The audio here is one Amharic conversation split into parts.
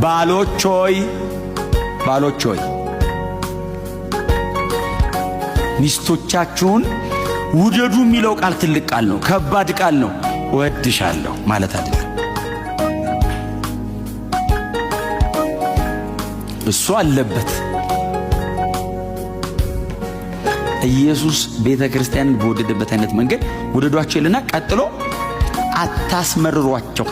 ባሎች ሆይ፣ ባሎች ሆይ፣ ሚስቶቻችሁን ውደዱ የሚለው ቃል ትልቅ ቃል ነው፣ ከባድ ቃል ነው። እወድሻለሁ ማለት አይደለም። እሱ አለበት። ኢየሱስ ቤተ ክርስቲያንን በወደደበት አይነት መንገድ ውደዷቸው ይልና ቀጥሎ አታስመርሯቸው።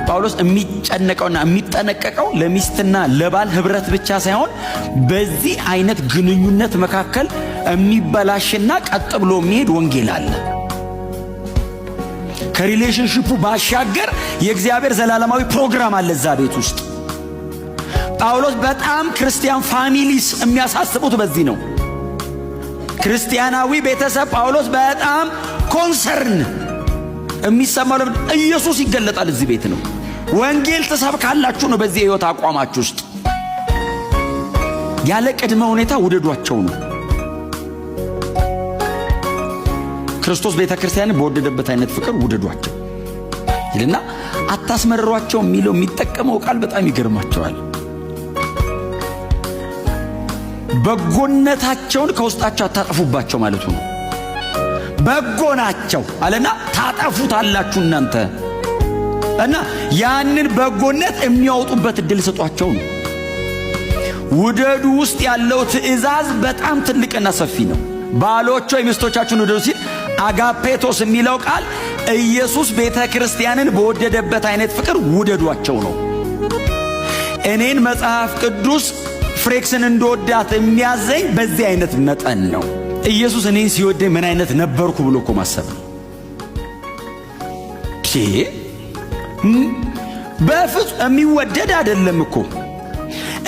ጳውሎስ የሚጨነቀውና የሚጠነቀቀው ለሚስትና ለባል ህብረት ብቻ ሳይሆን በዚህ አይነት ግንኙነት መካከል የሚበላሽና ቀጥ ብሎ የሚሄድ ወንጌል አለ። ከ relationship ኡ ባሻገር የእግዚአብሔር ዘላለማዊ ፕሮግራም አለ እዛ ቤት ውስጥ። ጳውሎስ በጣም ክርስቲያን families የሚያሳስቡት በዚህ ነው። ክርስቲያናዊ ቤተሰብ ጳውሎስ በጣም concern የሚሰማው ለምን ኢየሱስ ይገለጣል እዚህ ቤት ነው። ወንጌል ትሰብካላችሁ ነው። በዚህ የህይወት አቋማችሁ ውስጥ ያለ ቅድመ ሁኔታ ውደዷቸው ነው። ክርስቶስ ቤተ ክርስቲያንን በወደደበት አይነት ፍቅር ውደዷቸው ይልና አታስመርሯቸው የሚለው የሚጠቀመው ቃል በጣም ይገርማቸዋል። በጎነታቸውን ከውስጣቸው አታጠፉባቸው ማለቱ ነው። በጎ ናቸው አለና ታጠፉታላችሁ እናንተ እና ያንን በጎነት የሚያወጡበት እድል ስጧቸው ነው። ውደዱ ውስጥ ያለው ትእዛዝ በጣም ትልቅና ሰፊ ነው። ባሎች ሆይ ሚስቶቻችሁን ውደዱ ሲል አጋፔቶስ የሚለው ቃል ኢየሱስ ቤተ ክርስቲያንን በወደደበት አይነት ፍቅር ውደዷቸው ነው። እኔን መጽሐፍ ቅዱስ ፍሬክስን እንደወዳት የሚያዘኝ በዚህ አይነት መጠን ነው። ኢየሱስ እኔን ሲወደኝ ምን አይነት ነበርኩ ብሎ እኮ ማሰብ ነው። በፍጹም የሚወደድ አይደለም እኮ።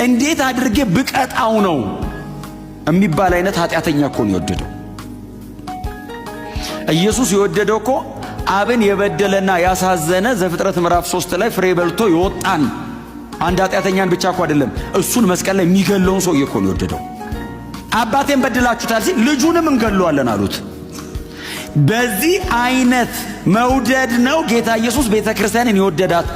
እንዴት አድርጌ ብቀጣው ነው የሚባል አይነት ኃጢአተኛ እኮ ነው የወደደው። ኢየሱስ የወደደው እኮ አብን የበደለና ያሳዘነ ዘፍጥረት ምዕራፍ 3 ላይ ፍሬ በልቶ የወጣን አንድ ኃጢአተኛን ብቻ እኮ አይደለም፣ እሱን መስቀል ላይ የሚገለውን ሰውዬ እኮ ነው የወደደው። አባቴን በድላችሁታል ሲል ልጁንም እንገለዋለን አሉት። በዚህ አይነት መውደድ ነው ጌታ ኢየሱስ ቤተ ክርስቲያንን የወደዳት።